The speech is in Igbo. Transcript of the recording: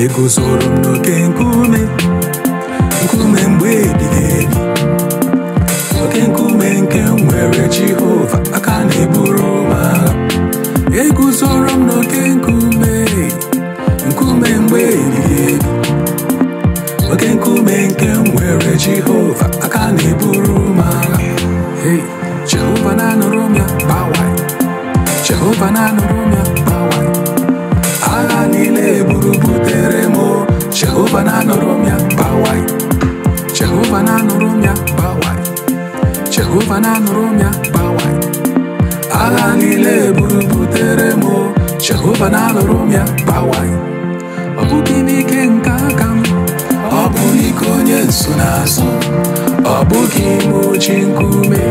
Eguzoro m n'oke nkume, nkume mgbe ebighị ebi. Oke nkume nke m nwere Jehova, aka na-eburu m agha. Eguzoro m n'oke nkume, nkume mgbe ebighị ebi. Oke nkume nke m nwere Jehova, aka na-eburu m agha. Hey, Jehova na-anụrụ m ya, bawai. Jehova na-anụrụ m ya, bawai. Agha niile buru butere m, Jehova na-anụrụ m ya, bawai. Jehova na-anụrụ m ya, bawai. Jehova na-anụrụ m ya, bawai. Agha niile buru butere m, Jehova na-anụrụ m ya, bawai. Ọ bụghị n'ike nke aka m, ọ bụ n'ike onye nsonaazụ. Ọ bụghị m ji nkume,